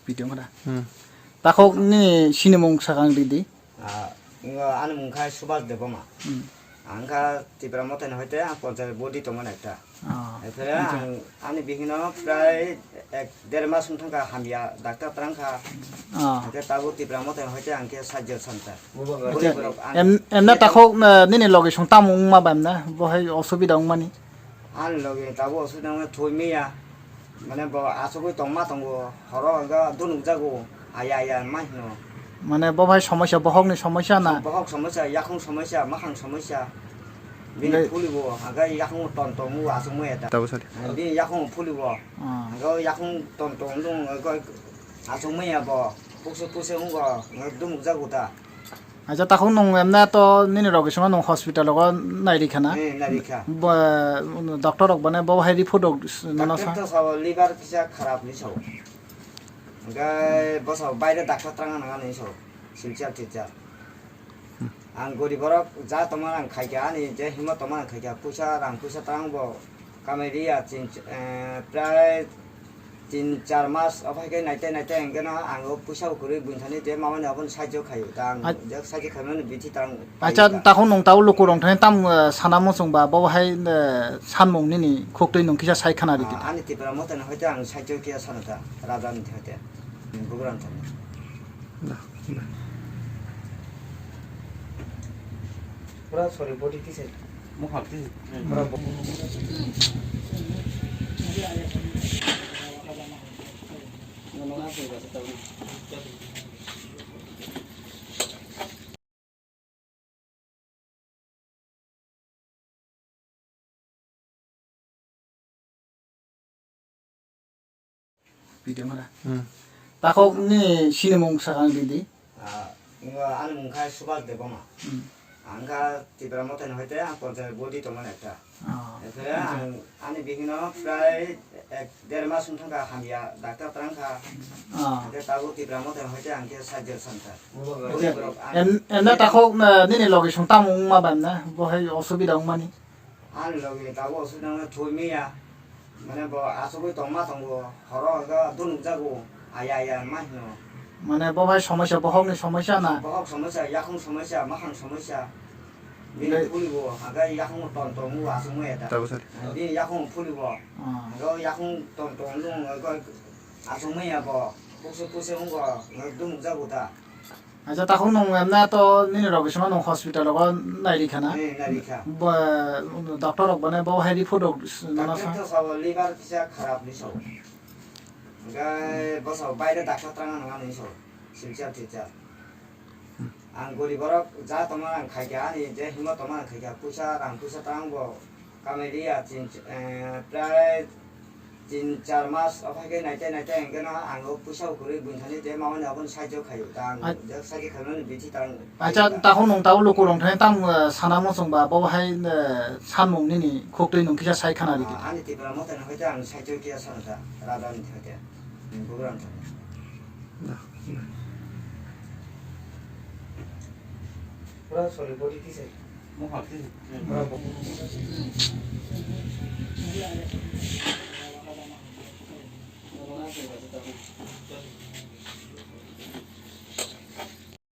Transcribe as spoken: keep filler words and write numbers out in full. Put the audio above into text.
Video wngkha da. Hmm. Takhuk nini sinimung sakang ridi. Ah, ani mung kha Subhas Debbarma. Hmm. Ang kha Tipra Mothani hoite ang ponchayat body tongmani ekta. Ah. Ephre ang ani bihikno prai ek der mas wng thangkha, hamya, doctor twrang kha. Ah. Hake tabuk Tipra Mothani hoite ang khe sajjo santa. Acha, em, emna takhuk, eh, nini logi song tamo wngma ba emna? Bo hai osubida wngmani? Ani logi tabuk osubida wngmani thoi miya. Mane bo asugwi tongma tongo, horo hwnkhe dunukjago, aya aya ma hino. Mane bo bai somosya, bohokni somosya na? Bohok somosya, yakhung somosya, makhang somosya. Bini phuli bo, hwnkhe yakhung ton tongo, asugwi maya ta. Bini yakhung phuli bo, hwnkhe yakhung ton tong dung, hwnkhe asugwi maya bo, pukse pukse wngbo, hwnkhe dunukjago ta. Acha, takhuk nwng emna to nini rok isima nwng hospital rogo nairikha na? Eh, nairikha. Bo, doctor rok bane bo hai report rok nono sa? Doctor to sao liver kisa kharap ni sao. Hwnkhe bo sao baire doctor twrang nang ani sao. Silchar tilchar. Ang gori borok ja tongma ang khaikha ani je himo tongma ang khaikha puisa rang puisa twrang bo. Kamai riya tin, eh, prai tin char mas ophai khe naite naite hwnkhe no ang o puisa bo kwrwi buini thani je mamani aboni sahajyo khaio ta ang je sahajyo khaimani bithi ta ang. Acha, takhuk nwng tabuk lukurok thani tam, eh, sana muchung ba bo hai, eh, sanmung nini khuktwi nwng kisa sai khana ridi. Ah, ani Tipra Mothani hoite ang sahajyo khe sano ta raja ni hoite. Bugrang thani. Pura sorry, body kisa. Mokha kisa. Pura bo- Video mara. Hmm. Takhuk ni sinimung sakang ridi. Ah, ani mung kha Subhas Debbarma. Hmm. Ang kha Tipra Mothani hoite ang ponchayat body tongmani ekta. Ah. Ephre ang ani bihikno prai ek der mas wng thangkha, hamya, doctor twrang kha. Ah. Hake tabuk Tipra Mothani hoite ang khe sajjo santa. Acha, em, emna takhuk, eh, nini logi song tamo wngma ba emna? Bo hai osubida wngmani? Ani logi tabuk osubida wngmani thoi miya. Mane bo asugwi tongma tongo, horo hwnkhe dunukjago, aya aya ma hino. Mane bo bai somosya, bohokni somosya na? Bohok somosya, yakhung somosya, makhang somosya. Bini phuli bo, hwnkhe yakhung ton tongo, asugwi eta. Bini yakhung phuli bo. Ah. Hwnkhe yakhung ton tongo, hwnkhe asugwi ya bo, pukse pukse wngbo, hwnkhe dunukjago ta. Acha, takhuk nwng emna to nini rok isima nwng hospital rogo nairikha na? Eh, nairikha. Bo, doctor rok bane bo hai report rok nono sa? Doctor to sao liver kisa kharap ni sao. Hwnkhe bo sao baire doctor twrang nang ani sao. Silchar tilchar. Ang gori borok ja tongma ang khaikha ani je himo tongma ang khaikha puisa rang puisa twrang bo. Kamai riya tin, eh, prai tin char mas ophai khe naite naite hwnkhe no ang o puisa bo kwrwi buini thani je mamani aboni sahajyo khaio ta ang je sahajyo khaimani bithi ta ang. Acha, takhuk nwng tabuk lukurok thani tam, eh, sana muchung ba bo hai, eh, sanmung nini khuktwi nwng kisa sai khana ridi. Ah, ani Tipra Mothani hoite ang sahajyo khe sano ta raja ni hoite. Bugrang thani. Pura sorry, body kisa. Mokha kisa. Pura bo-